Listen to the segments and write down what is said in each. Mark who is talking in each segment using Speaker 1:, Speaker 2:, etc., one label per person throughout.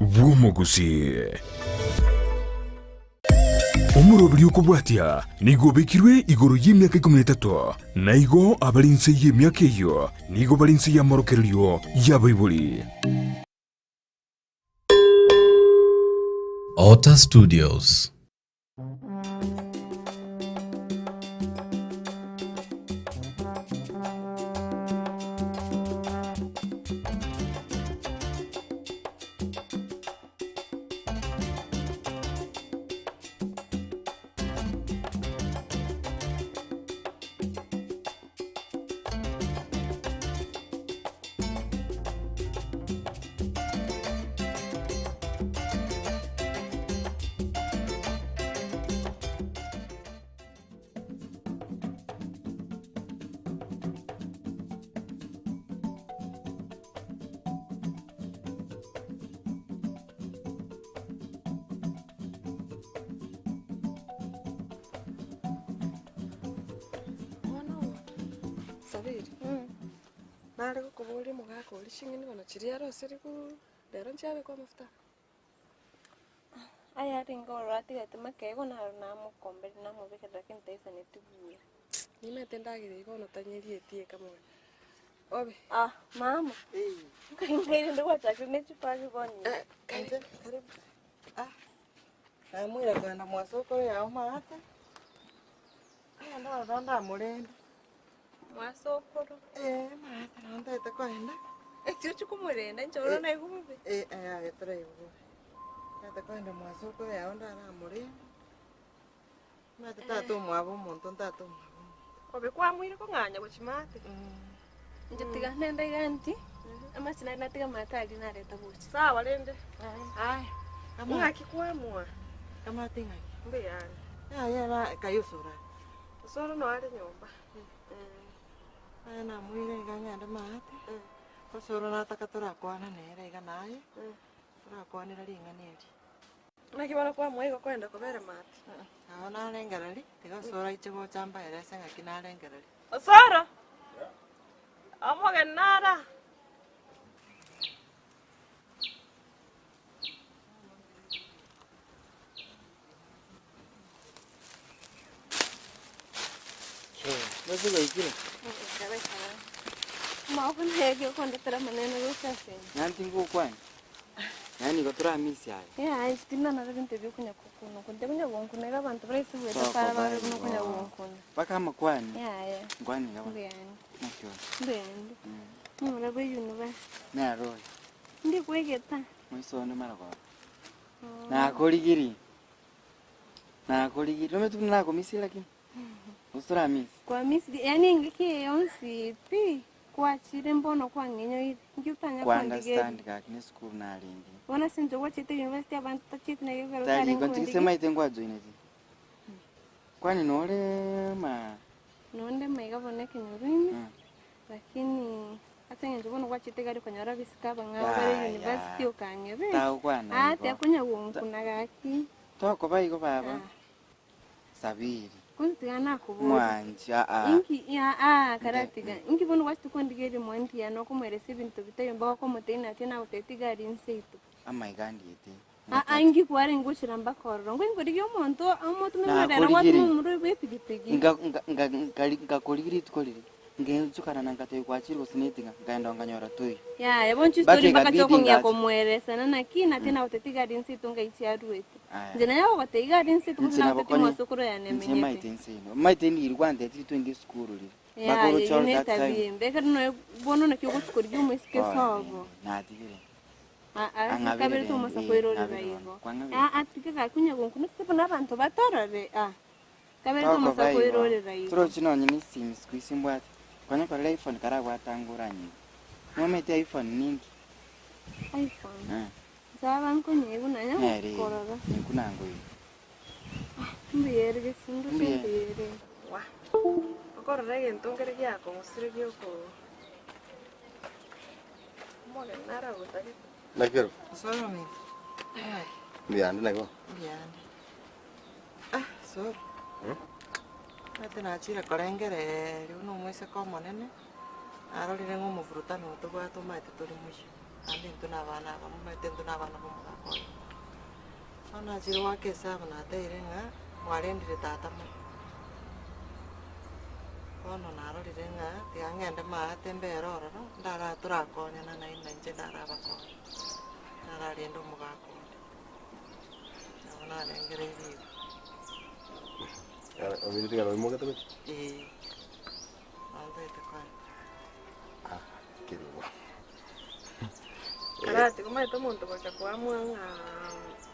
Speaker 1: bw'omogusii. Omoroberi okobwatia nigo obekirwe igoro y'emiaka ikomi na etato, na igo abare inse y'emiaka eyio nigo bare inse y'amorokererio y'abaibori.
Speaker 2: Otter Studios.
Speaker 3: Bono Sabiri, nare gokoboria omogaka oria ching'eni bono chiria aroserigwe rero nchiabekwa amafuta?
Speaker 4: Aya arenge ororo atigete makeigo naro namokomberia namobekerera lakini taisaneti buya.
Speaker 3: Nimanyete endagera eyio bono tanyerieti eka mono. Obe.
Speaker 4: Ah mama, nkai nkai rende gwachakire ne chibagi bono iga.
Speaker 3: Karibu, karibu.
Speaker 5: Ah, namoira kogenda mwasokoro yao maate, agende ororo ndamorende.
Speaker 4: Mwasokoro.
Speaker 5: Ee, maate nabo ntagete kogenda.
Speaker 4: Eki ochia komorenda inche bono naigwe bobe.
Speaker 5: Ee, yaya toraigwe bobe. Ntagete kogenda mwasokoro yao ndaramorende. Omanyete tata omwabo omonto ntata omwabo omonto.
Speaker 3: Obe kwamoire kong'anya gochia maate.
Speaker 4: Inche tiga nende iga nti, amache nare natiga amato aria nareta gocha.
Speaker 3: Sawa rende.
Speaker 5: Aya,
Speaker 3: Ng'aki kwamoa?
Speaker 5: Kamate ng'aki?
Speaker 3: Mbuya are.
Speaker 5: Yaya era kai osoro are?
Speaker 3: Osoro noyo are nyomba.
Speaker 5: Aya namoire iga ng'ende maate, osoro nataka torakwana nere iga naye, torakwanera ring'ana eri.
Speaker 3: Naki bono kwamoa igo koenda kobera maate?
Speaker 5: Nabo narengereria, tiga osoro aiche gocha mbaerese ng'aki narengereria.
Speaker 3: Osoro! Omogeni nara.
Speaker 4: Omogoko naye ekio okondetera amanene gocha ase inche.
Speaker 6: Nyanti ngokwane, yaani igo toramisi aye.
Speaker 4: Yaya inche tindi na binto ebio okonya kokuna okwo nte konya gonkuna iga abanto baraise goeta para
Speaker 6: Tokoba
Speaker 4: bare buna okonya
Speaker 6: igo.
Speaker 4: gonkuna.
Speaker 6: Mpaka amakwani.
Speaker 4: Yaya.
Speaker 6: Nkwani iga bono.
Speaker 4: Mbuyande.
Speaker 6: Naki ore?
Speaker 4: Mbuyande. Momura bwa university.
Speaker 6: Nere oyo.
Speaker 4: Ndi kwegeta.
Speaker 6: Moiso onde maragoba. Nakorigirie. Nakorigirie. Nomanyete buna nakomisia lakini? Gose toramisi?
Speaker 4: Kwamisiri yaani engaki eye yonsi pi kwachire mbono kwang'enyoire nki otanya
Speaker 6: Kwa
Speaker 4: kondigeria
Speaker 6: understand gaki ne esukuru narenge.
Speaker 4: Bono ase inche gwachete university abanto tacheti naki ekero
Speaker 6: Tari
Speaker 4: otarenge
Speaker 6: igo nchigise
Speaker 4: kondigeria
Speaker 6: maete nkwajoineti. Kwani nore ma
Speaker 4: Nonde maiga bono ekenyoro ime
Speaker 6: Mm.
Speaker 4: lakini ase eng'encho bono gwachete gari okonyora abisike abang'ao bare
Speaker 6: Yaya.
Speaker 4: university okang'ebera
Speaker 6: Tagokwana
Speaker 4: aa
Speaker 6: igo.
Speaker 4: tiakonya gonkuna gaki.
Speaker 6: Tokoba igo baba.
Speaker 4: Ah.
Speaker 6: Sabiri.
Speaker 4: Kwanza tiga nakoboria.
Speaker 6: Mwanchi aa.
Speaker 4: Inki aa karatiga. Inki bono gwachete kondigeria omwanchi yane okomoeresia ebinto bitaiyo mpaka okomotebia natie nagotebia tiga aria inse ito.
Speaker 6: Amaiga andiete.
Speaker 4: Aa inki kwarenge gochira mpaka ororo. Nkonya korigia omonto omotume buna rero
Speaker 6: Nakorigirie.
Speaker 4: gwatoma omorwori bwa epigipigi.
Speaker 6: Nga nga nga nkari ngakorigia rituko riria. Ngenchokana na ngatebia gwachire gose netinga, nkaenda nkanyora toiyo.
Speaker 4: Yaya bono
Speaker 6: Mpaka
Speaker 4: chistori mpaka
Speaker 6: ikabidi
Speaker 4: chiokong'ea
Speaker 6: ngacha.
Speaker 4: komoeresana naki natie nagotebia tiga aria inse ito ngai chiaruete.
Speaker 6: Aya.
Speaker 4: Inche naye ogotebia iga aria inse ito gose
Speaker 6: Inche
Speaker 4: nagotebia
Speaker 6: nabokonye.
Speaker 4: mwasokoro yane
Speaker 6: Inche
Speaker 4: emenyete.
Speaker 6: maete inse ino. Maete ndigiri kwantebia titwenge esukuru riria. Mpaka
Speaker 4: Yaya
Speaker 6: oroche
Speaker 4: eyio
Speaker 6: all
Speaker 4: ne
Speaker 6: that
Speaker 4: etabia
Speaker 6: time.
Speaker 4: embe. Ekero noe bono naki ogochi korigia omoiseke
Speaker 6: Oe,
Speaker 4: sobo.
Speaker 6: natigire.
Speaker 4: Aa,
Speaker 6: Ang'abire
Speaker 4: kabere
Speaker 6: rende,
Speaker 4: tomosa
Speaker 6: eh,
Speaker 4: koirorera
Speaker 6: ng'abire bono.
Speaker 4: igo.
Speaker 6: Kwang'abire?
Speaker 4: Aa, tiga gaki onye gonkuna ase buna abanto batorore, ah. Kabere
Speaker 6: Tokoba
Speaker 4: tomosa
Speaker 6: igo.
Speaker 4: koirorera igo.
Speaker 6: Torochi nonye ne esimi siku isi mbwate. Konya korora iPhone karabwate ango oranyigwe. Nomanyete iPhone ninki?
Speaker 4: iPhone.
Speaker 6: Eh.
Speaker 4: Nchaba nkonyeigwa nonye
Speaker 6: Nere eye.
Speaker 4: korora.
Speaker 6: Ninkwu nangoigwe.
Speaker 4: Mbuya ere gesinto
Speaker 6: Mbuya.
Speaker 4: mbuya ere.
Speaker 3: Wah! Okorora egento nkere giakong'usire gioko omogeni nare agotagete.
Speaker 7: Naki ore?
Speaker 5: Osoro ominto. Ng'aki?
Speaker 7: Mbuyande naki bono?
Speaker 5: Mbuyande. Ah, soro. Omanyete nachire korengereria buna omoiseke omonene, narorire ng'a omofurutano oyo tobwate omanyete tori moyio, naende intwe na abana abamo, omanyete intwe na abana ba omogaka. oyo. Bono nachire goaka esabu nateire ng'a mwarendire tata mono. Bono narorire ng'a tiga ng'ende maate mbere ororo, ndara torakonyana naende na inche ndarabakonye, ndararende omogaka onde. Nabo narengereirie igo.
Speaker 2: Ominto tiga noimogete gochia?
Speaker 5: Eeh, nantagete koenda.
Speaker 2: Ah, kerubo.
Speaker 3: Karati omanyete omonto gocha koamua ng'a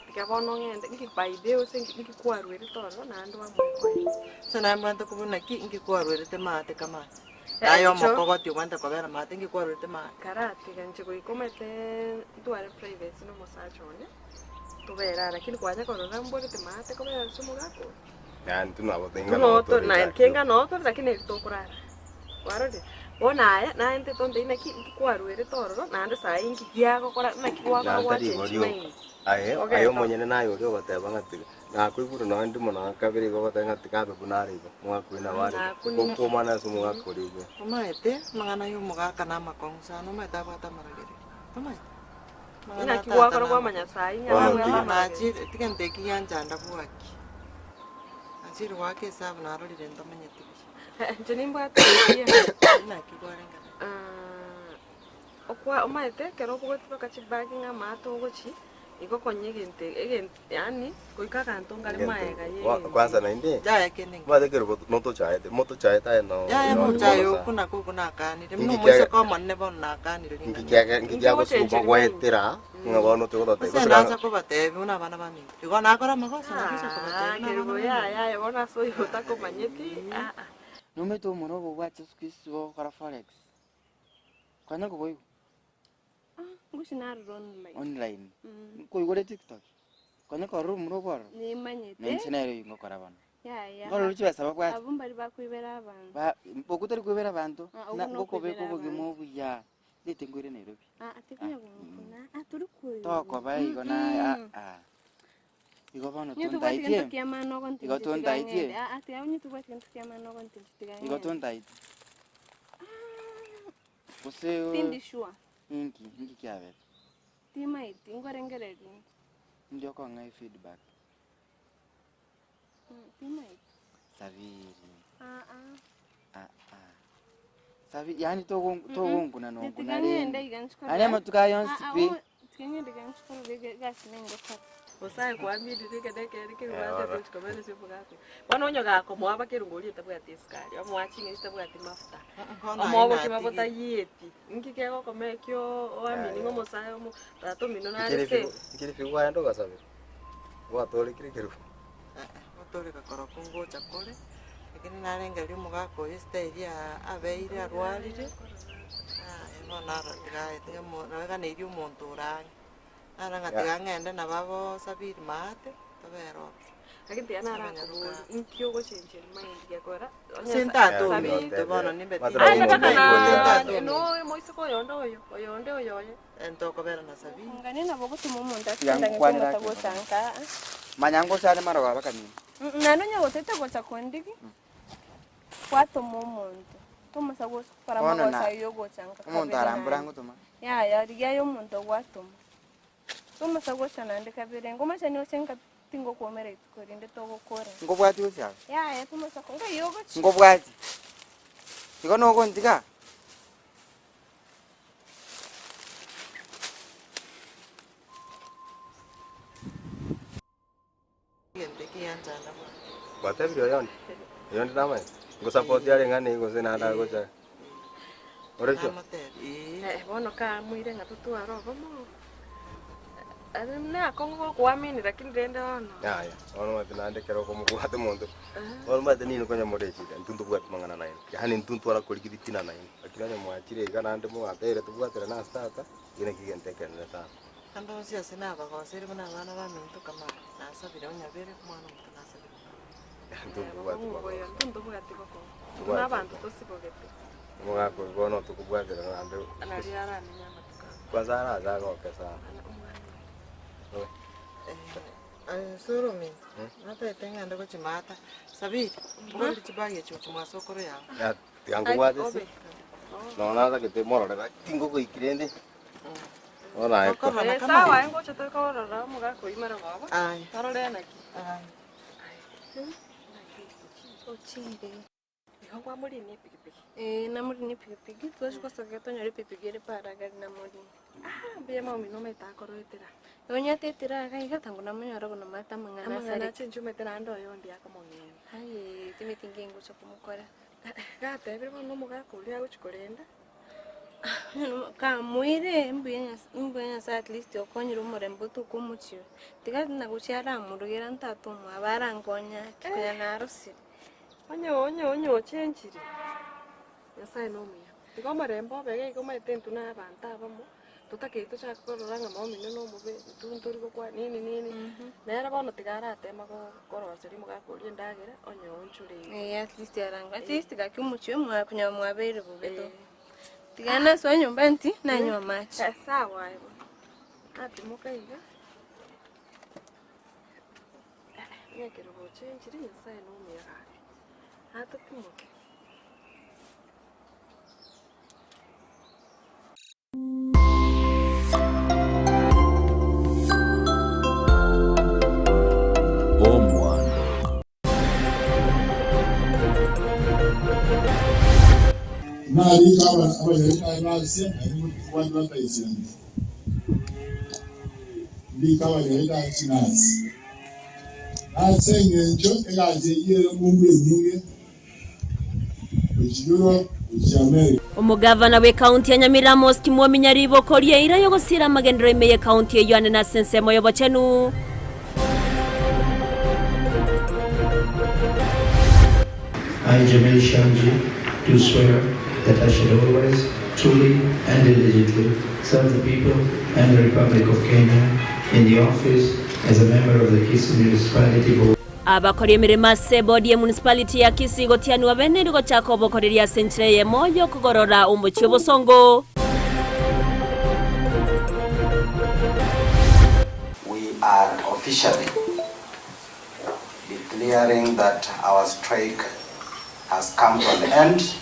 Speaker 3: tiga bono ng'ende nki by the way gose nki kwarwerete ororo naende oamue koenda.
Speaker 5: Ase naye mbwate kobua naki nki kwarwerete maate kamache? Naye omokogoti obwate kobera maate nki kwarwerete maate?
Speaker 3: Karatiga inche goika omanyete ntware privacy na omosacha one, tobere aa lakini kwanya korora mborete maate kobera ase omogaka oyo.
Speaker 2: Yaani tu nabo tenga
Speaker 3: Noto
Speaker 2: noo tore
Speaker 3: naye
Speaker 2: gaki.
Speaker 3: kenga noo tore lakini eri tokorara. Kwarorire? Bono aye naye ntete ontebie naki nki kwarwerete ororo naende saa hii nki giagokora naki gwakora
Speaker 2: Na ntari
Speaker 3: gwachengi
Speaker 2: igo rioka.
Speaker 3: mind.
Speaker 2: Aye, aye
Speaker 3: Ogenda
Speaker 2: omonyene naye oria ogoteba ng'a tiga nakoigure nonya ndimo nonya kabere igo ogoteba ng'a tiga abe buna are igo, omogaka oyio nabo are igo.
Speaker 3: Nakunire.
Speaker 2: Okomana ase omogaka oria obuya.
Speaker 5: Omaete, amang'ana ya omogaka na amakong'u sana, omaete abwate amaragereri. Omaete? Amang'ana
Speaker 3: Naki
Speaker 5: a tata
Speaker 3: gwakora
Speaker 5: na
Speaker 3: kwamanya
Speaker 5: amakong'u.
Speaker 3: saa hii ng'a
Speaker 2: Bono
Speaker 3: nabwate
Speaker 2: tiga-
Speaker 3: amaragereri.
Speaker 5: Nachire, tiga nte ekigianchanda bwaki. Nachire goaka esabu narorire ntomanyeti buya.
Speaker 3: Inche nimbwate idea.
Speaker 5: Naki kwarenge?
Speaker 3: Okwa omanyete ekero obogotie mpaka chibag ng'a amato ogochi, igo konya egento egento yaani goika aganto nkare maega ya egento.
Speaker 2: Kwanza naende,
Speaker 5: Yaya kende inke.
Speaker 2: omanyete ekero notochaete, motochaete aye no
Speaker 5: Yaya
Speaker 2: no
Speaker 5: mochaye
Speaker 2: mono
Speaker 5: okwo
Speaker 2: sana.
Speaker 5: nakwo okwo nakanire, buna
Speaker 2: Inki
Speaker 5: omoiseke
Speaker 2: kiaga-
Speaker 5: omonene bono nakanire
Speaker 2: Inki
Speaker 5: ring'ana
Speaker 2: kiaga
Speaker 5: eri.
Speaker 2: inki
Speaker 3: Inki
Speaker 2: kiagosukuma
Speaker 3: ogochencheria
Speaker 2: goetera ng'a bono togototebi
Speaker 5: Gose
Speaker 2: gose
Speaker 5: nacha kobatebia buna abana baminto, igo nakora amagoso nagocha kobatebia buna abana
Speaker 3: Kerubo
Speaker 5: baminto.
Speaker 3: yaya aye bono ase oyo otakomanyeti aa.
Speaker 6: Nomanyete omoro obo obwate siku hizi bogokora forex, kwanya koboigwa?
Speaker 4: Ah, ngochi narora online.
Speaker 6: Online, nkoigure tiktok, kwanya korora omoro obo ororo?
Speaker 4: Nimanyete.
Speaker 6: Na inche nere oyio ngokora bono.
Speaker 4: Yaya.
Speaker 6: Nkorora chibesa babwate.
Speaker 4: Abwo mbari bakoibera abanto.
Speaker 6: Ba okwo tari koibera abanto,
Speaker 4: Ah, obwo
Speaker 6: na
Speaker 4: nokoibera
Speaker 6: ngokobeka obogima
Speaker 4: abanto.
Speaker 6: obuya, ndete nkoire Nairobi.
Speaker 4: Ah, tikunya gokuna. Ah, tori koigwa.
Speaker 6: Tokoba igo naye ah ah. Igo bono
Speaker 4: Onye tobwati
Speaker 6: tontaitie.
Speaker 4: gento kia maana ogo
Speaker 6: Igo
Speaker 4: ntinche tiga
Speaker 6: tontaitie.
Speaker 4: ng'ende. Ah, ah, tiga onye tobwati gento kia maana ogo ntinche tiga
Speaker 6: Igo
Speaker 4: ng'ende.
Speaker 6: tontaitie. Gose
Speaker 4: Tindi sure.
Speaker 6: inki, inki kiabete?
Speaker 4: Timaeti, nkorengereria inche.
Speaker 6: Indi okong'a efeedback?
Speaker 4: Timaeti.
Speaker 6: Sabiri.
Speaker 4: Ah, ah.
Speaker 6: Ah, ah. Sabi, yaani togonkuna nonkuna
Speaker 4: Tiga ng'ende
Speaker 6: rende.
Speaker 4: iga nchikore.
Speaker 6: Yaani amatuko aya yonsi
Speaker 4: Ah, ah,
Speaker 6: pi.
Speaker 4: Tiga ng'ende iga nchikore egasi nengokora.
Speaker 3: Gose aye kwaminire ekero ekere
Speaker 2: Eh,
Speaker 3: kerwate
Speaker 2: oro.
Speaker 3: tochi kobera ase omogaka oyo. Bono onye gakomoa bakerunga oria otabwati esukari, omoa ching'eni chitabwati mafuta,
Speaker 5: Bono
Speaker 3: omoa
Speaker 5: aye
Speaker 3: obokima
Speaker 5: natigire.
Speaker 3: botayieti, nki kegokoma ekio oamini ng'a omosae omo tata omino nare
Speaker 2: Nkere
Speaker 3: safe.
Speaker 2: figo nkere figo kwaenda ogasabera, gwatorekire ekerubo.
Speaker 5: Gotoreka korokwo ngocha kore, lakini narengereria omogaka oyo estyle aa abeire arwarire, yaya bono naro tiga tiga mo naeganeirie omonto ore ang'e. Naro ng'a tiga ng'ende nabo abosabiri maate, tobere ororo.
Speaker 3: Lakini tiga naro
Speaker 5: Abanyaruka.
Speaker 3: akoboria, inki ogochencheri mind gekogera onye
Speaker 5: Ase
Speaker 3: sa-
Speaker 5: tata
Speaker 3: Sabiri-
Speaker 5: ominto bono nimbe
Speaker 2: Matera
Speaker 3: Aye
Speaker 2: omonto
Speaker 3: mpaka
Speaker 2: okoria.
Speaker 3: na no omoiseke oyonde oyo, oyonde oyoye.
Speaker 5: Ntokobera na Sabiri.
Speaker 4: Ngani nabo ogotoma omonto
Speaker 6: Tiga
Speaker 4: ase
Speaker 6: ngokwanere
Speaker 4: endagete
Speaker 6: ake
Speaker 4: gocha nka aa.
Speaker 6: Manya ngosane marogoba bakamina.
Speaker 4: Naende onye gotete gocha kondigi, gwatoma omonto. Tomosa gokora
Speaker 6: Bono
Speaker 4: amagoso
Speaker 6: na
Speaker 4: ayio yogocha nka
Speaker 6: omonto
Speaker 4: kabere
Speaker 6: arambora
Speaker 4: naende.
Speaker 6: ngotoma.
Speaker 4: Yaya, rigia aye omonto gwatoma. Tomosa gocha naende kabere, ngomachani oche nka tingokwomera rituko rinde togokora.
Speaker 6: Nkobwati gose aba?
Speaker 4: Yaya, tomosa ko ngai ogochia.
Speaker 6: Nkobwati. Igo nogontiga?
Speaker 5: Egento ekiyanchanda mono.
Speaker 2: Gwatebirie oyondi? Oyondi namanyete? Ngosapoti are ng'a nigo gose naende agocha. Ore sure?
Speaker 5: Namotebia, ee.
Speaker 3: Eh, bono kamoire ng'a totware obomo, are nakong'u gokoamini lakini rende bono.
Speaker 2: Yaya, bono omanyete naende ekero okomobwata omonto, bono omanyete nini konya more echida, intwe ntobwati mang'ana nainwe, yaani intwe ntwarakoriki ritina nainwe, lakini onye mwachire iga naende mwateire tobwaterane ase tata, ekio nakio egento ekenene sana.
Speaker 5: Ande onsi ase nabagosire buna abana baminto kamare, nasabire onyabere, omwana omonto nasabire
Speaker 2: Ntobwati magoso.
Speaker 3: Ntobwati bokong'u. Buna abanto tosibogete.
Speaker 2: Omogaka oyo bono tokobwatera naende.
Speaker 3: Nari aramenye amatuko aya.
Speaker 2: Kwanza arache agoke sana.
Speaker 5: Soro ominto, natagete ng'ende gochia maata, Sabiri, mbogorere chibagi echi gochia mwa sokoro yao.
Speaker 2: Tiga nkobwate ase, nonya natagete morore gaki tingogoiki rende. Bono aye
Speaker 5: Okorora
Speaker 3: Eh,
Speaker 5: kama
Speaker 3: sawa, ngocha tokorora. Omogaka oyio marogoba,
Speaker 5: Aya.
Speaker 3: torore naki.
Speaker 5: Aya.
Speaker 3: Naki ochire.
Speaker 4: Ochire.
Speaker 3: Igo kwamorinia epikipiki?
Speaker 4: Ee, namorinia epikipiki, twachi gosoka tonyore epikipiki ere para gari namorinia.
Speaker 3: Ah, mbuya mama omino omanyete akoroetera.
Speaker 4: Onye atetire iga iga tango namonyora bono omanyete amang'ana
Speaker 3: Amang'ana
Speaker 4: asarete.
Speaker 3: achenche omanyete naende oyondi akomong'ina.
Speaker 4: Aye, timeti nki ngocha komokora.
Speaker 3: Gatebire bono omogaka oria agochi korenda.
Speaker 4: Kamoire mbuya Nyas- mbuya Nyasaye at least okonyire omorembe otoke omochie oyo. Tiga nagochia aramorugera ntata omwabo arankonye ake konya narosire.
Speaker 3: Onye onye onye ochenchire, Nyasaye nomuya. Tiga omorembe obe iga iga omanyete intwe na abanto abamo, totakeire tochake korora ng'a mama omino nomobe, intwe ntori gokwana nini nini, nere bono tiga aratema go- koroseria omogaka oria endagera, onye oonchoreire.
Speaker 4: Eeh at least arango at least gaki omochie oyo mwa konya mwabeire bobe to. Tiga nasoa nyomba nti, nanywa amache.
Speaker 3: Sawa aye bono. Natimoka iga. Onye ekerogo ochenchire, Nyasaye nomuya gaki. Natotimoke.
Speaker 7: Omwando.
Speaker 8: Narika abanyagetari basia, naende mobwate bataicherana. Ndike abanyagetari chinasi. Ase engencho egasi eyio ere mumbu enyinge gochia Europe, gochia America.
Speaker 9: Omogavana bw'ekaunti ya Nyamira Amos Kimwomi Nyaribo okoria eira y'ogosiira amagenderero ime y'ekaunti eyio ande nase ensemo y'obochenu.
Speaker 10: I, Jamil Shamji, do swear that I shall always, truly and diligently serve the people and the Republic of Kenya in the office as a member of the Kisii Municipality Board.
Speaker 9: Abakori emeremo ase ebodi ye municipality ya Kisii gotianigwa bene eri gochaka obokoreri ase enchera eyemo y'okogorora omochie obosongo.
Speaker 11: We are officially declaring that our strike has come to an end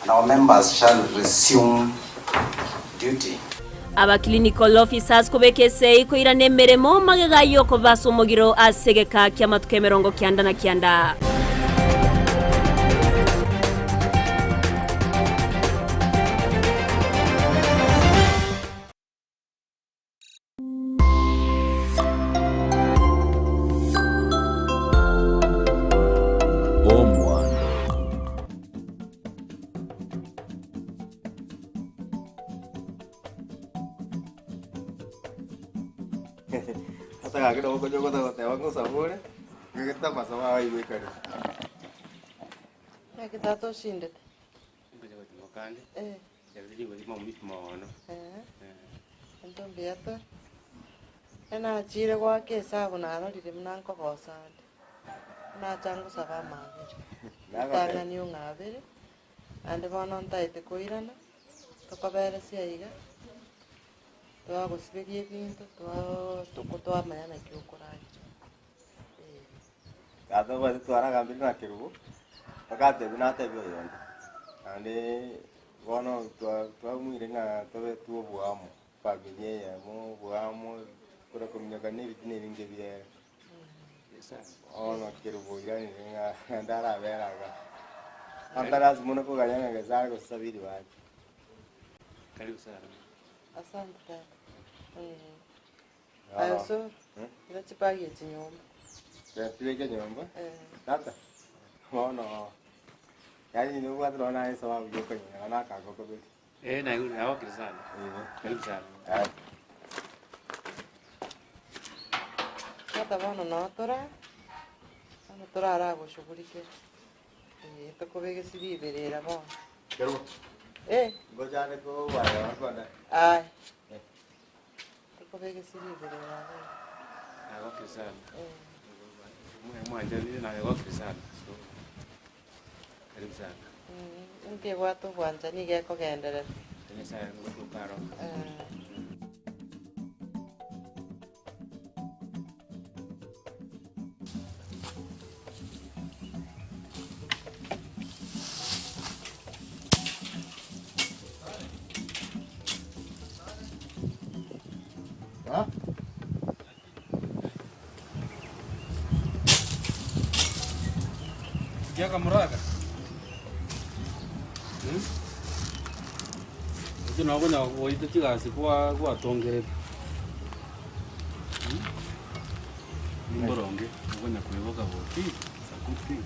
Speaker 11: and our members shall resume duty.
Speaker 9: Aba clinical officers kobeka esegi koirana emeremo magega y'okoba ase omogiro ase egeka ki'amatuko emerongo kianda na kianda.
Speaker 7: Omwando.
Speaker 2: Ase gaki nabo okonya goteba ngosaba ore, ng'egete amasabo ao aigwekane.
Speaker 5: Naki tata oshindete? Eh. Eh. Ento mbuya tore. Enachire goaka esabu narorire buna nkogosa ande. Nacha ngosaba amabera. Ritang'ani ong'abere, naende bono ntaete koirana, tokoberesia iga, twagosiberia ebinto, twaa toko twamanya naki okoragera. Eh.
Speaker 2: Tata obwate twaragambire na kerubo, bakatebi natebi oyonde, naende bono twa twamuire ng'a tobe twoboamo, familia eyemo, oboamo, kore kominyoka na ebitina ebinge biere. Bono kerubo oiranire ng'a naende arabere iga. Antarasi mono koganya ng'a Nyasaye gose Sabiri bache.
Speaker 12: Karibu sana.
Speaker 5: Asante tata. Aye osoro, ira chibagi echi nyomba.
Speaker 2: Tibeke nyomba.
Speaker 5: Eh.
Speaker 2: Tata, bono yaani nobwate nonya naye esababu ya okonyora na akanga okobere.
Speaker 12: Eh, na nagokire sana. Karibu sana.
Speaker 2: Aya.
Speaker 5: Tata bono noo tora, bono toraragoshughulikera. Eh, tokobeka esiriberera bono.
Speaker 2: Kerubo.
Speaker 5: Eh.
Speaker 2: Ngochane kobaya konda.
Speaker 5: Aye. Tokobeka esiriberera bono.
Speaker 12: Nagokire sana. Mwanjanire nagokire sana. So, karibu sana.
Speaker 5: Mm, nkebwate obwanchani iga ekogenderera.
Speaker 12: Nyasaye ngotuka aro.
Speaker 5: Eh.
Speaker 13: Naki akamoraka? Ekio nabo konya goita chigasi kwa gwatongerete. Nimboronge okonya kweboka boki, it's a good thing.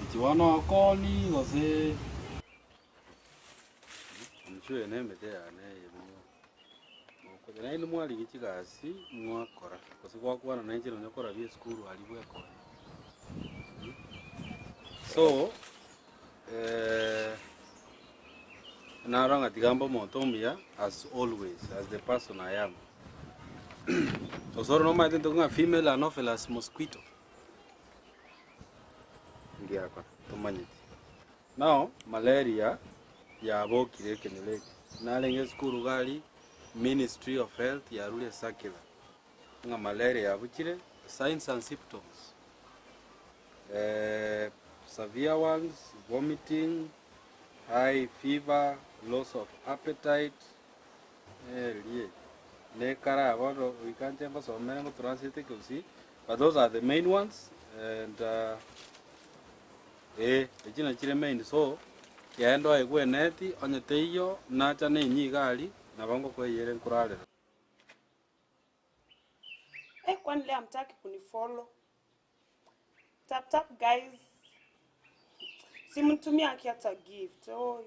Speaker 13: Echi bono okoni gose Omochie oyo nemete yane eye buna mokonya. Naende mwarigia chigasi mwakora, gose gwakwana nainche nonya korabia esukuru aria bwekonya. So, naro ng'a tiga mbe omonto omuya as always, as the person I am. Osoro nomanyete ntoki ng'a female anopheles mosquito?
Speaker 2: Ndiakora.
Speaker 13: Tomanyeti. Nao malaria yabokire ekenyoro eke. Narenge esukuru iga aria Ministry of Health yarure ecircular ng'a malaria yabuchire, signs and symptoms, severe ones, vomiting, high fever, loss of appetite, erie nekara bono goika inche ngosomere ngotranslate ekegusii, but those are the main ones and Ee, echi nachio chire main so, genda oegwe eneti, onye teiyo, nacha na enyia iga aria, nabo ngokoeyera nkorarera.
Speaker 14: Eh, kwani leo hamtaki kunifollow? Tap tap guys. Simnitumie aki hata gift. Oi.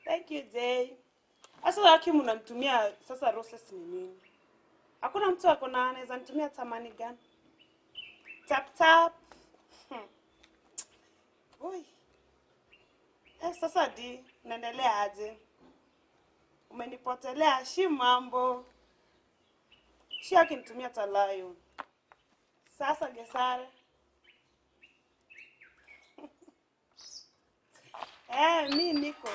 Speaker 14: Thank you Jay. Sasa aki mnanitumia sasa roses ni nini? Hakuna mtu ako na anaweza nitumia hata money gun. Tap tap. Oi. Eh, sasa di, unaendelea aje? Umenipotelea shi mambo. Shi akinitumia hata lion. Sasa Gesare. Eh, mi niko.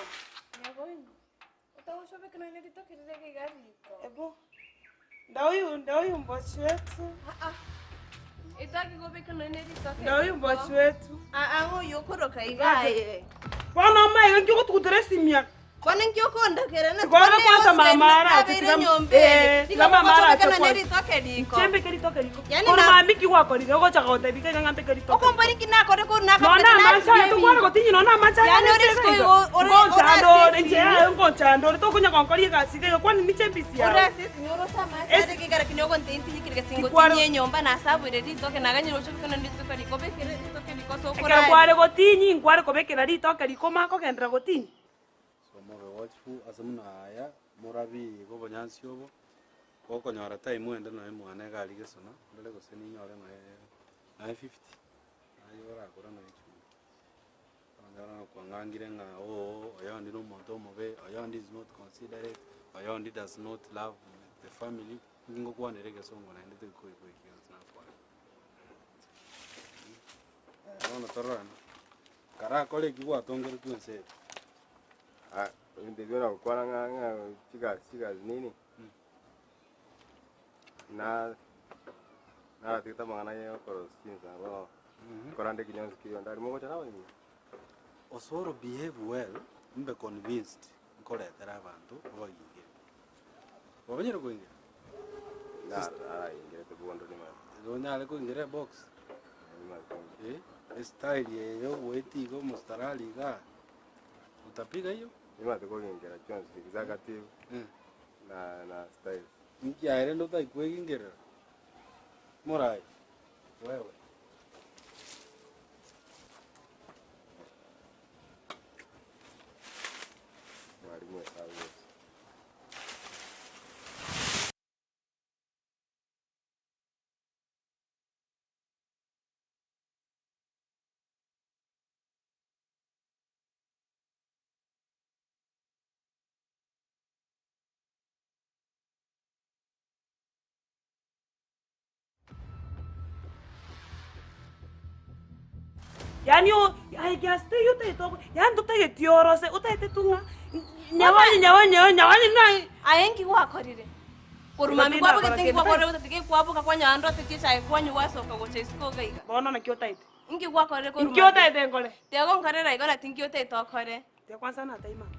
Speaker 14: Ebu. Ndo huyu ndo huyu mbochi wetu. Ndo huyu mbochi wetu. Bono omaiga nki ogotugutora esimia.
Speaker 4: Bono nki okondakera na
Speaker 14: Bono kwanza mama arache tiga eh, tiga mama arache kwanza.
Speaker 4: ritoke riko.
Speaker 14: Nchembeke ritoke riko.
Speaker 4: Yani
Speaker 14: Kono
Speaker 4: na-
Speaker 14: mami ki gwakorire ogocha gotebia iga ng'a mbeke ritoke.
Speaker 4: Okombori ki nakore koru
Speaker 14: Nona amache aya tokwana gotinyi nona amache aya
Speaker 4: Yani ore
Speaker 14: nese
Speaker 4: siko
Speaker 14: iga.
Speaker 4: igo- ore-
Speaker 14: Ngonchanda
Speaker 4: ore
Speaker 14: ore inche aye ngonchanda ore tokonya gonkora egasi iga iga kwani niche embisi yao. Ekero kware gotinyi nkware kobekera ritoke riko makogenderera gotinyi.
Speaker 13: So mobe watchful ase buna aya morabi iga obonyansi obo, gokonyora time ende nonya mwane iga aria gesona, ndore gose ninyore nonya nonya fifty, naye orakore nonya echumbi. Okonyora ng'a kwang'angire ng'a oo oyondi na omonto omobe, oyondi is not considerate, oyondi does not love the family, inki ngokwanera egesongo naende torikoigwa ekio gionsi nakwanire. Bono tororane, karakore eki gwatongeretwe ense eye.
Speaker 2: Ah, ebinto ebio nagokwana ng'a ng'a chigasi chigasi nini, na naratigete amang'ana ya okorosia chinsa bono, korende ekenyoro keria onde arimo gocha nabaminto.
Speaker 13: Osoro behave well, mbe convinced nkoretera abanto obagingere. Kwabanyire koingera?
Speaker 2: Naraingerete bondo nimanye.
Speaker 13: Onyare koingera ebox? Eh, estyle eye yogoetia iga omostarari igaa, utapiga hiyo?
Speaker 2: Nimanyete kogingera chionsi executive na na styles.
Speaker 13: Inki aye rende otaikwegingerera? Morai, wewe.
Speaker 2: Mwalimu esabu gose.
Speaker 14: Yaani o I can stay you otagete ogo yaani totageti orose otagete tu ng'a nyabonye nyabonye nyabonye na
Speaker 4: Aye nki gwakorire? Korwa mambia kwabogete nki gwakorire gotatiga ekwaboka kwanyora ndotetie echae kwanywa gwasoka gocha isiko iga iga.
Speaker 14: Bono naki otaete?
Speaker 4: Nki gwakorire korwa
Speaker 14: Nki otaete nkore?
Speaker 4: Tiga gonkorera igo naki nki otaete okore.
Speaker 14: Tiga kwanza natime amo.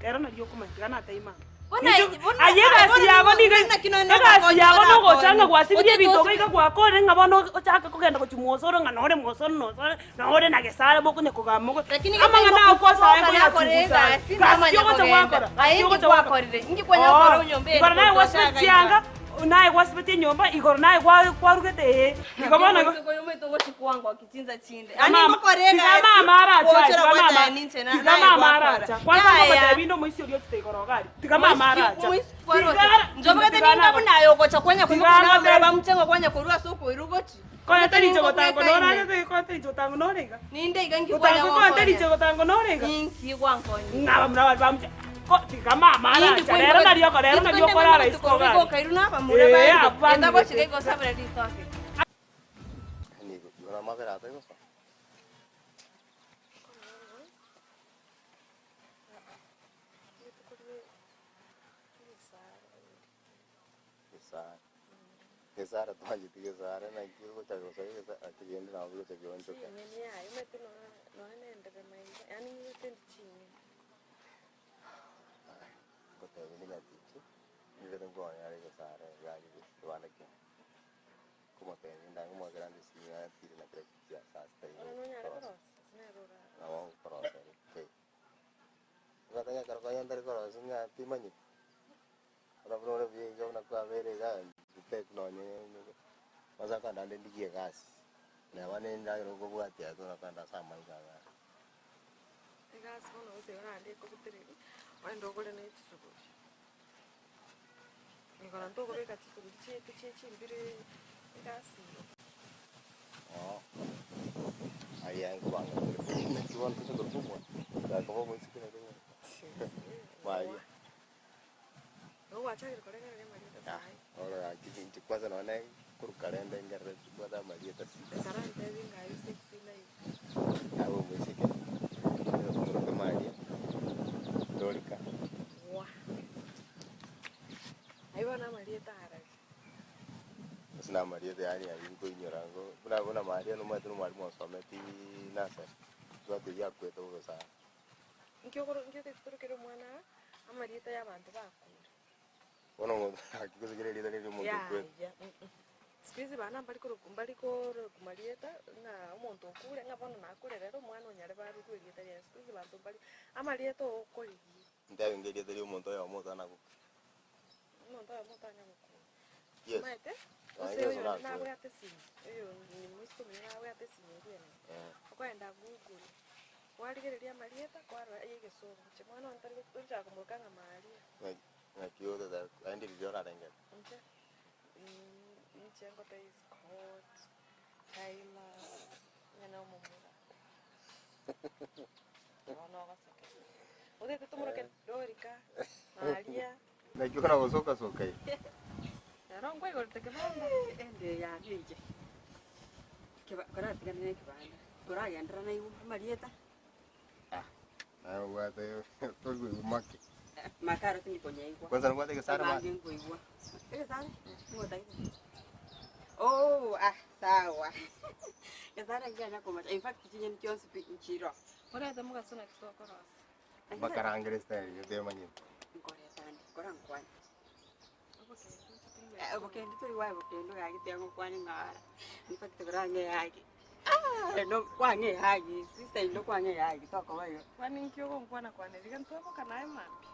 Speaker 14: Rero nari okomanya tiga natime amo. Aye egasi yago nigo egasi yago nogocha ng'a gwasibirie ebinto iga iga gwakorire ng'a bono ochake kogenda gochia mwosoro ng'a nore mwosoro nosore nore na gesare mokonya kogamba mogo amang'ana ao kwansa aye koyachungusa aye. Gasi ki ogocha gwakora? Gasi ki ogocha gwakora? Oo, igoro naye gwasibeti chianga, naye gwasibetie enyomba, igoro naye gwa kwarugete ee, igo bono igo. Tiga mama, tiga mama aracha aye, tiga mama, tiga mama aracha. Kwanza ngomotebi inde omoisia oria ochete igoro iga aria. Tiga mama aracha. Tiga ara-
Speaker 4: Njobogete
Speaker 14: tiga
Speaker 4: ninga
Speaker 14: nago-
Speaker 4: buna aye ogocha kwanya
Speaker 14: Tiga
Speaker 4: koimoka
Speaker 14: ngotebi-
Speaker 4: nabamura bamuchengo kwanya korwa ase okoirwa gochi.
Speaker 14: Konya teri inche gotango noragete, konya teri inche gotango nore iga.
Speaker 4: Ninde iga inki kwanya
Speaker 14: Gotango konya teri
Speaker 4: gonkonya?
Speaker 14: inche gotango nore iga.
Speaker 4: Inki gwankonya?
Speaker 14: Ng'a abamura baria bamuche. Ko tiga mama aracha. Rero nario oko- rero nario okorara isiko iga aria.
Speaker 4: Okairwa nabamura
Speaker 14: Ee,
Speaker 4: bairwe.
Speaker 14: abwo bamurete.
Speaker 4: Enda gochika iga osabere ritoke.
Speaker 2: Nigo igoro amabera atari gosoa. Gesare. Gesare twancheti gesare naki ogocha gosoa egesa ati gende nabo bigocha bionchoka.
Speaker 3: Chinyeni aye omanyete nonya na enderema iga yaani ninyete ndi chinyeni.
Speaker 2: Ngotebia ndi nyatichi, nibere nkonya are egesare iga aria kebanda kiane. Nkomotebia nda nkomoakera nde esimi aye atire na kera kitu kia saa sita iga
Speaker 3: Bono nonyare
Speaker 2: korosia.
Speaker 3: korosia ase nere orare.
Speaker 2: Nabo nkorosia ere kei. Ogateba ekero konya ntari korosia ng'a timanyeti, bono buna ore buya iga buna kwabeire iga ntiteti nonye kwanza kanda nde ndigie egasi, neba na endagera okobwatia aye torakanda ase amaiga igaa.
Speaker 3: Egasi bono gose orande ekobutereria, ogende ogore na echisuguri. Igoro ntokobeka chisuguri chiaito chie chimbire egasi eye.
Speaker 2: Oo, aye nkobanga tore naki bono toche korwa omwana, gakoba omoiseke nari Maria.
Speaker 3: Igo gwachakire korengereria amarieta saii.
Speaker 2: Bono gaki inche kwanza nonye korwa kare ndengerereti mbwate amarieta si.
Speaker 3: Ekarantebi ng'a aye sexy life.
Speaker 2: Abe omoiseke, nigo tomoroke Maria, Dorika.
Speaker 3: Wah! Ayio bono amarieta arari.
Speaker 2: Ase namarieta yaani ayio nkoinyora ngo buna buna Maria nomanyete nomwalimu osometi nursery, tobwate oyio akwete bobe sana.
Speaker 3: Inki okoro inki otagete torokere omwana aa amarieta ya abanto bakure?
Speaker 2: Bono omonto gaki gose kera erieta riria omonto okwete.
Speaker 3: Yaya mm siku hizi bana mbari korokwa mbari korokwa marieta ng'a omonto okure ng'a bono nakure rero omwana onyare barokwe erieta riaye siku hizi banto mbari amarieta okorigia.
Speaker 2: Ntebi erieta ria omonto oyomo otana gokwa.
Speaker 3: Omonto oyomo otanya gokwa.
Speaker 2: Yes.
Speaker 3: Omanyete,
Speaker 2: Ah,
Speaker 3: gose
Speaker 2: Yesu
Speaker 3: oyo
Speaker 2: nakure.
Speaker 3: nabwate esimi, oyo ni moisiko ominto nabwate esimi eria enene,
Speaker 2: Eh.
Speaker 3: okoenda google, kwarigereria amarieta kwarora ya egesongo, inche mwana one tari gochaka komoroka ng'a Maria.
Speaker 2: Ng'aki ng'aki ototeba naende riria orarengere.
Speaker 3: Inche, inche ngotebia Scott, Tyler, onye na omomura. Bono ogosekera. Otagete tomoroke Dorika, Maria.
Speaker 2: Naki okona gosoka soka iga.
Speaker 3: Ero nkwaigorete kebanda.
Speaker 15: Ende yane inche, keba koratigane na ekebanda, koragenderera naigwe amarieta.
Speaker 2: Naye obwate tori koigwa make.
Speaker 15: Make aro tindi konyaigwa.
Speaker 2: Kwanza nobwate egesare
Speaker 15: Amange
Speaker 2: mani?
Speaker 15: nkoigwa. Egesare? Nigo otagete? Oh, ah, sawa. Gesare nkianya komacha, in fact chinyeni chionsi pi nchiroo.
Speaker 3: Orete mogaso naki tokorosia.
Speaker 2: Bakarangera estyle eye temanyeti.
Speaker 15: Nkoreta ande, korankwane. Obokendu toigwa obokendu gaki tiga ngokwane ng'ora. In fact korang'e ehug. Ah, no kwang'e ehug, sister in law kwang'e ehug tokoba igo.
Speaker 3: Kwani inki ogonkwana kwanera iga ntwaboka naye mambia.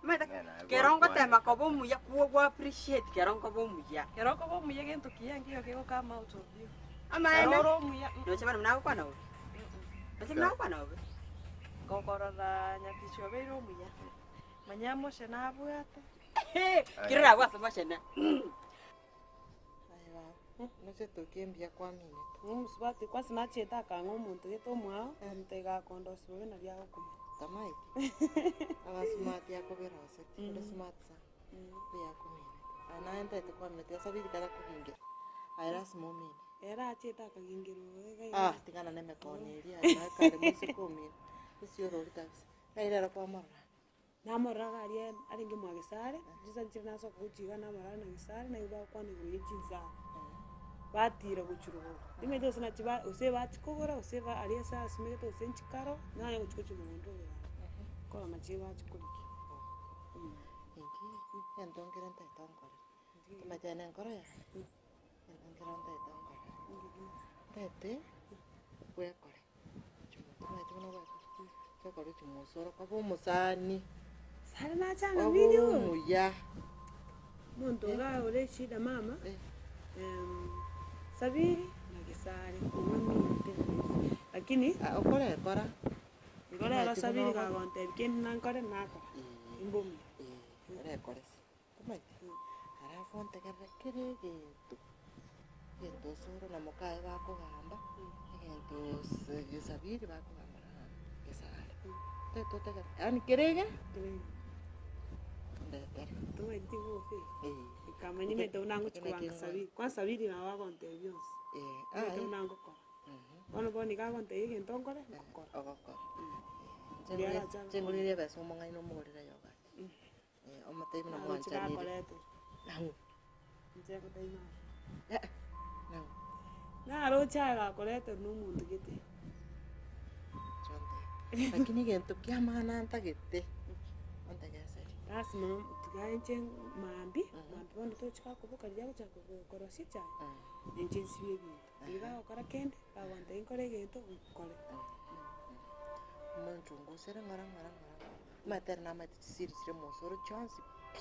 Speaker 15: Omanyete kero ngotema koba omuya kwo gwa appreciate kero nkoba omuya.
Speaker 3: Kero okoba omuya gento kiya nkiyo kego come out of you.
Speaker 15: Amaene.
Speaker 3: Kero ore omuya.
Speaker 15: Noche bono buna agokwana bobe. Noche buna agokwana bobe.
Speaker 3: Gokorora nyatichi obeire omuya. Manya moshe nabwate.
Speaker 15: Kirora agwo ase moshene.
Speaker 5: Aye baba, noche mbuya kwaminete.
Speaker 14: Omosubati kwanza nachiete akang'a omonto gete omwao, omonto iga akondosia bobe nario agokumanya.
Speaker 5: Tamaeti, abasumati akobera oseti, ore smart sana, mbuya akominete. Aye naye ntaete kwaminete, ase abiri kare akogingera, aye lasima omine.
Speaker 14: Ere achiete akagingerwa iga iga.
Speaker 5: Ah, tigana na emekono eria, aye naye kare moiseke omino, esiorori kabisa, ngai rero kwamorora.
Speaker 14: Namorora iga aria arenge mwa Gesare, chinsa nchire nasoka gochia iga namorora na Gesare naigwa bagokwana igoro ya chinsaga, batira gochia rogoro. Nimanyete gose nachi ba gose bachia kogora gose ba aria ase asimegete gose nchikaro, nanye gochia gochia mogondo oyo aa, korora nachi bachia korigia.
Speaker 5: Inki egento nkere ntaete onkorere, omanyete na enkoro yaye, egento nkere ntaete onkorere, ntaete bwekore, omanyete buna bwekore, bwekore chimosoro koba omosani,
Speaker 14: Sare nachanga
Speaker 5: obe
Speaker 14: mini oyo.
Speaker 5: omuya.
Speaker 14: Omonto iga ore eshida mama, Sabiri na Gesare ong'aminte lakini.
Speaker 5: Okorekora.
Speaker 14: Igo rero Sabiri kagontebia kende nankore nakora, imbe omuya.
Speaker 5: Orekore se, omanyete? Alafu ontegerere kera egento, egento osoro na mokaye bakogamba, egento ase Sabiri bakogamba na Gesare, otagete otegerere, yaani kera ege. Ndetere.
Speaker 14: Tomaeti ngofe?
Speaker 5: Eh.
Speaker 14: Nkamanya omanyete buna ngochia kobanga Sabiri, kwanza Sabiri nabo agontebia onsi, omanyete buna ngokora. Bono bono iga agontebia egento nkore, ngokora.
Speaker 5: Ogokora.
Speaker 14: Riria arache
Speaker 5: Inche ngorere ebesa omong'aini omogorere yogurt. Omotebi buna
Speaker 14: Naroche
Speaker 5: mwanchanire.
Speaker 14: gakoretera.
Speaker 5: Nang'o?
Speaker 14: Inche ngotebia mama.
Speaker 5: Eh, nang'o?
Speaker 14: Naroche aye gakoreterwa na omonto gete.
Speaker 5: Inche ontebie. Lakini egento kia maana ntagete, ontegeseri.
Speaker 14: Lasima tiga inche mambia, mambia bono tochi gakoboka riria agochaka korosia echae, ninche nsibie ebinto. Riria bagokora kende, bagontebia nkore egento, nkore.
Speaker 5: Omonchungusere ng'ora ng'ora ng'ora ng'ora. Omanyete ere namanyete chisiri chire mosoro chionsi pi.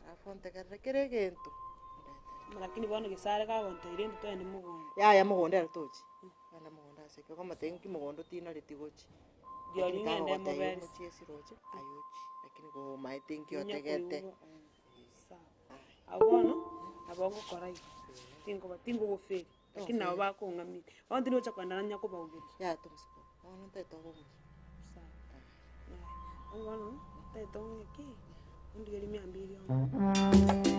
Speaker 5: Alafu ontegerere kera egento, ondetere.
Speaker 14: Lakini bono Gesare kagontebia rende twende mogondo.
Speaker 5: Yaya mogondo ere tochi, genda mogondo ase eke, okomotebia nki mogondo tinareti gochi.
Speaker 14: Rirorio
Speaker 5: Lakini
Speaker 14: ng'ende
Speaker 5: kagogotebia
Speaker 14: moberese.
Speaker 5: omochie ase roche, aye ochie, lakini komaete nki
Speaker 14: Onya
Speaker 5: otegete.
Speaker 14: koigwa, sawa. Abwo bono, nabo ngokora igo, tinkoba tingogoferi, lakini nabo bakong'amia. Bono tindi gocha kogenda nanya kobaugeria.
Speaker 5: Yaya tomosuko, bono ntaete obe omosuko.
Speaker 14: Sawa. Aya, bono, ntaete ong'e ki, ondigerie mia mbiri ong'e.